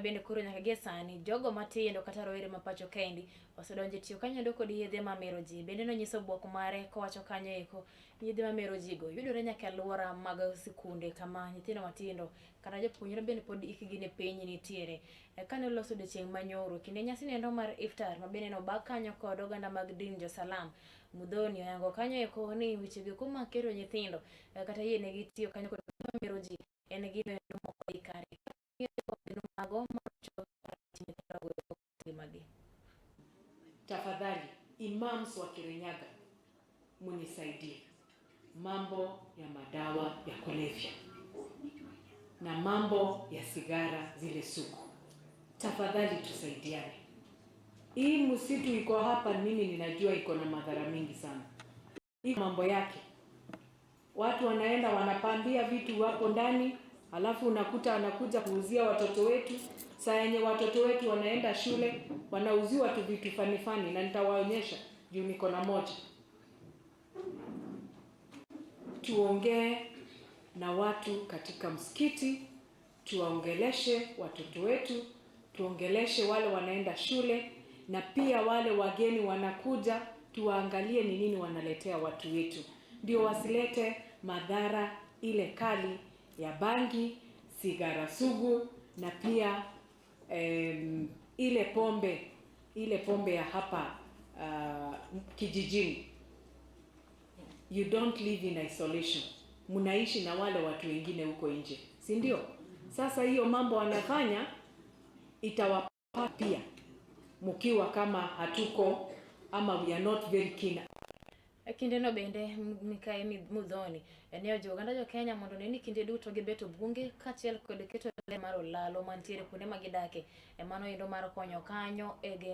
bende koro nyaka gie sani jogo matindo kata rowere ma pacho kaendi osedonjo e tiyo kanyo kod yedhe mamero ji. Bende nonyiso bwok mare kowacho kanyo eko ni yedhe mamero ji go yudore nyaka e alwora mag sikunde kama nyithindo matindo kata jopuonjre bende pod hikgi ni piny nitiere. Kane oloso odiochieng' manyoro kinde nyasi nendo mar iftar ma bende nobag kanyo kod oganda mag din jo-Salam, Muthoni oyango kanyo eko ni weche go eko mag keto nyithindo kata yienegi tiyo kanyo kod mamero ji en gino endo mok odhi kare. Mago ngimagi. Tafadhali imams wa Kirinyaga munisaidie mambo ya madawa ya kulevya na mambo ya sigara zile sugu. Tafadhali tusaidiane. Hii msitu iko hapa, mimi ninajua iko na madhara mingi sana. Hii mambo yake watu wanaenda wanapandia vitu hapo ndani, alafu unakuta anakuja kuuzia watoto wetu. Saa yenye watoto wetu wanaenda shule wanauziwa tu vitu fani fani, na nitawaonyesha juu niko na moja. Tuongee na watu katika msikiti, tuwaongeleshe watoto wetu, tuongeleshe wale wanaenda shule, na pia wale wageni wanakuja, tuwaangalie ni nini wanaletea watu wetu, ndio wasilete madhara ile kali ya bangi, sigara sugu na pia ile pombe ya hapa kijijini. You don't live in isolation, mnaishi na wale watu wengine huko nje, si ndio? Sasa hiyo mambo wanafanya itawapata pia mkiwa kama hatuko ama we are not very keen. E kindeno bende Mikai Muthoni ne ojiwo oganda jo Kenya mondo one ni kinde duto gibeto bunge kaachiel kod keto ler mar olalo mantiere kuonde ma gidake e mano endo mar konyo kanyo e geng'o.